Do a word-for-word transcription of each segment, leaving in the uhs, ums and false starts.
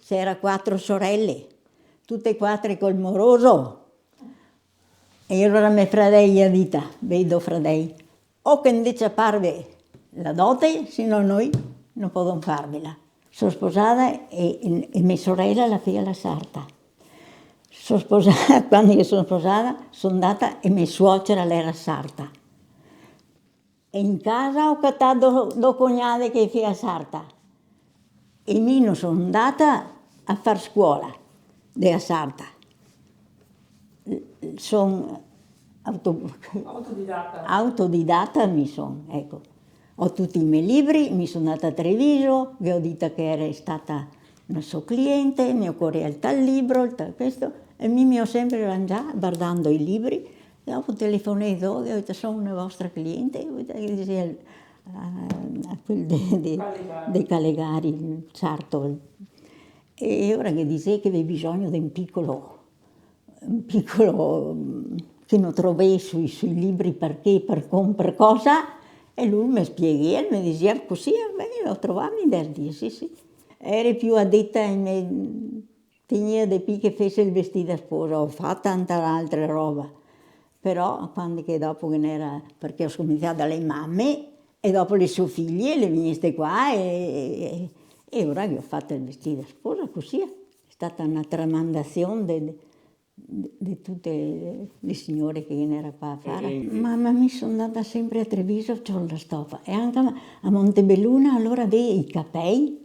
Ghe jera quatro sorele, tute quatro col moroso. E alora me fradei i ga dita, me do fradei: "O che ndè ciaparve la dote, se no noi no podon farvela." So sposada e, e, e me sorela la fea la sarta. So sposada, quando che so sposada, so ndata e me suocera l'era sarta. E in casa go catà do, do cognade che fea sarta. E mi no so ndata a far scuola de a sarta. Son auto-, autodidata. Autodidata mi son, eco. Go tuti i me libri, mi son ndata a Treviso, ghe go dita che jera stata una so cliente, me ocorea el tal libro, el tal questo, e mi me go sempre rangià vardando i libri. Dopo telefonei do, ghe go dita: "Son una vostra cliente", ghe go dita, che disea a, a quel de, de, Calegari. De Calegari, certo. E ora ghe disea che gavea bisogno de un picolo, un picolo, mm, che no trovea sui, sui libri, parché, par com-, par cosa, e lu me spieghea, me disea cusì, e mi lo trovea, mi dea, sì, sì. Jera pì adeta e me tegnea de pì che fese el vestì da sposa, go fat tanta altra roba. Però quando che dopo che ghe n'era, parché go scominsià da le mame, e dopo le so fie, le vegneste qua, e, e, e ora che go fat el vestì da sposa, cusì, xe stata na tramandasion de, de, de tute le siore che ghe n'era qua a far. E, e, e... Ma, ma mi son ndata sempre a Treviso, ciol la stofa, e anca a, a Montebeluna, alora, ve, i capei,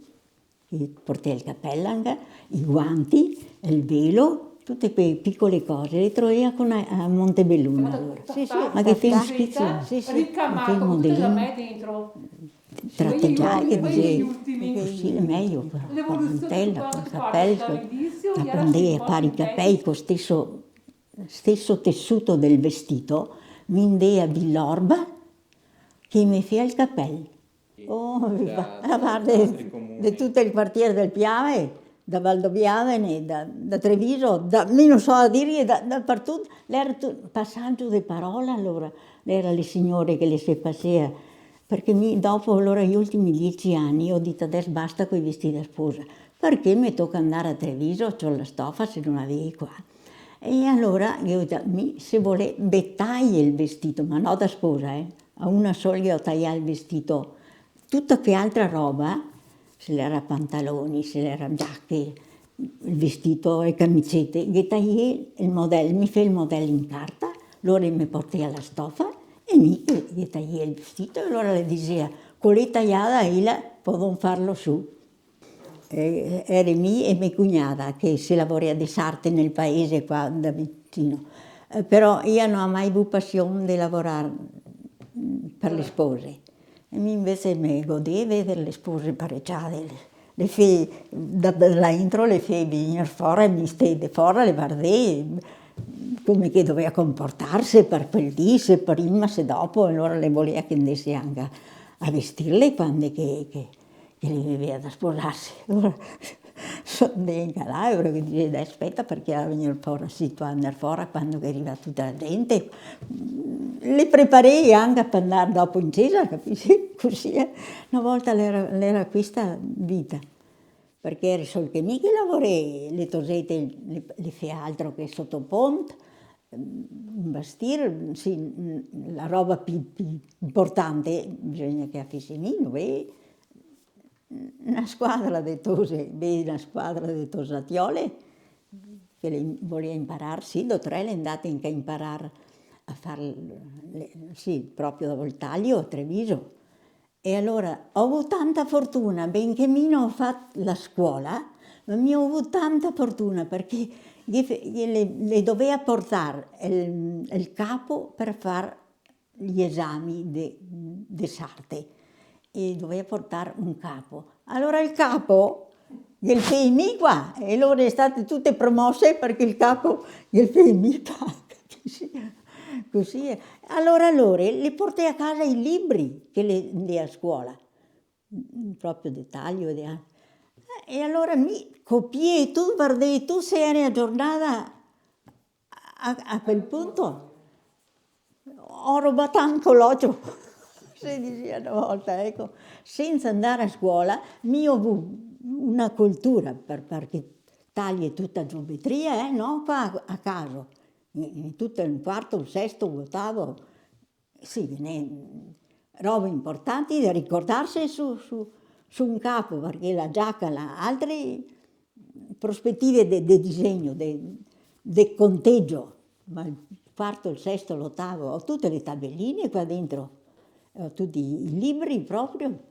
i portea el capel anca, i guanti, el velo, tute quee picole cose, le trovea con a, a Montebeluna, alora. Sì, sì, ma che fea un schizzo, sì, sì, ricamato, con quel modelin. Tute le mame dentro. Trategià, che disea, cusì l'è mejo, però, con mantela, col capel, co-, la prendea par i capei, co steso, steso tesuto del vestito, mi ndea a Villorba, che me fea el capel. Oh, da, va-, da, varda, da altri comuni. De tuto el quartier del Piave, da Valdobiavene, da, da Treviso, da, mi no so a dirghe, da, dapartuto, l'era tu-, pasagio de parola, alora, l'era le siore che le se pasea, parché mi, dopo, alora, i ultimi diese ani, go dito: "Deso basta coi vestì da sposa", parché me toca ndar a Treviso, ciol la stofa, se no la vegni qua. E alora, ghe go dito, mi, se volè, ve taie el vestito, ma no da sposa, eh, a una sola ghe go taià el vestito, tuta che altra roba, se l'era pantaloni, se l'era giache, el vestito, le camicete, ghe taiè el model, mi fea el model in carta, lore me portea la stofa e mi ghe, ghe taiè el vestito, e alora le disea: "Co l'è taiada, ela, podon farlo su." E, jere mi e me cugnada che se lavorea de sarte nel paese qua da vicino. Eh, però ea no ga mai vù pasion de lavorar, mm, par le spose. E mi invese me godea veder le spose pareciade, le, le fee da, da là intro, le fee vegnir fora, e mi stee de fora, le vardee come che dovea comportarse par quel dì, se prima, se dopo, e alora le volea che ndese anca a vestirle quande che, che, che le vegniva da sposarse. Alora, so ndea in calabro, che disea: "Dai, speta, parché la vegnirà fora, sì, tu ndar fora quando che riva tuta la gente." Le preparee anca par ndar dopo in cesa, capisi? Cusì, eh. Na volta l'era, l'era questa vita, parché jere sol che mi che lavoree, le tosete, le, le fee altro che soto pont, mm, bastir, sì, mm, la roba pì, pì inportante, bisogna che la fese mi, no, eh. Na squadra de tose, beh, na squadra de tosatiole, che le volea imparar, sì, do tre le è ndate anca a imparar a far le, sì, proprio dopo el tajo a Treviso. E alora go vù tanta fortuna, benché mi no go fat la scuola, ma mi go vù tanta fortuna, parché ghe fe-, ghe le, le dovea portar el, el capo par far gli esami de, de sarte, e dovea portar un capo. Alora el capo ghe lo fee mi qua, e lore xe state tute promose parché el capo ghe lo fee mi qua, capisi? Cusì, eh. Alora lore le portea a casa i libri che le, ndea a scuola, proprio de tajo, de, eh, e alora mi copiee tut, vardee tut, se jere agiornada. A, a quel punto go robà tanto l'ocio. Se dixea na volta, eco, sensa andar a scola, mi go vu-, na cultura, par-, parché taie tuta geometria, eh, no? Qua a caso, in, in tuto el quarto, el sesto, l'otavo, sì, ghe n'è robe importanti da ricordarse su, su, su un capo, parché la giaca, la, altre prospetive de, de disegno, de, de contegio, ma el quarto, el sesto, l'otavo, go tute le tabeline qua dentro, go tuti i libri proprio.